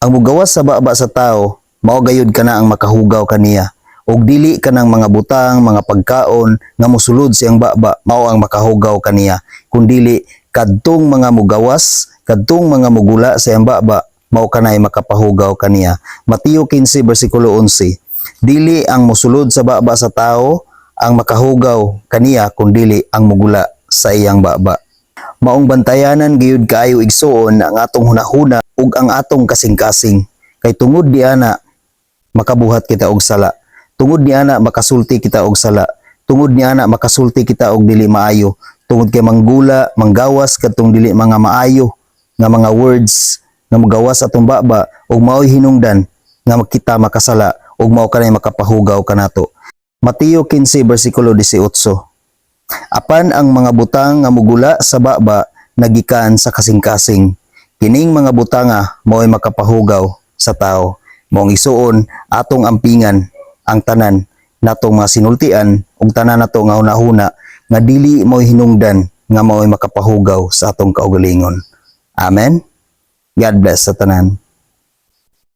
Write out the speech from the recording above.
Ang mugawas sa baba sa tao, mao gayud kana ang makahugaw kaniya. Ug dili kanang mga butang, mga pagkaon nga mosulod siyang baba mao ang makahugaw kaniya, kundili kadtong mga mugawas, kadtong mga mugula sa iyang baba, mao kanay makapahugaw kaniya. Mateo 15 bersikulo 11. Dili ang mosulod sa baba sa tao ang makahugaw kaniya, kundili ang mugula sa iyang baba. Maong bantayanan gayud kaayo, igsuon, ang atong hunahuna ug ang atong kasing-kasing. Kay tungod diana makabuhat kita og sala. Tungod niana makasulti kita og sala. Tungod niana makasulti kita og dili maayo. Tungod kay manggula, manggawas kadtong dili mga maayo nga mga words nga mogawas atong baba ug mao'y hinungdan nga kita makasala ug mao kanay makapahugaw kanato. Mateo 15 bersikulo 18. Apan ang mga butang nga mugula sa baba nagikan sa kasing-kasing. Kining mga butanga mao'y makapahugaw sa tao. Maong, igsuon, atong ampingan ang tanan natong mga sinultian ug tanan nato nga hunahuna nga dili mao'y hinungdan nga mao'y makapahugaw sa atong kaugalingon. Amen. God bless sa tanan.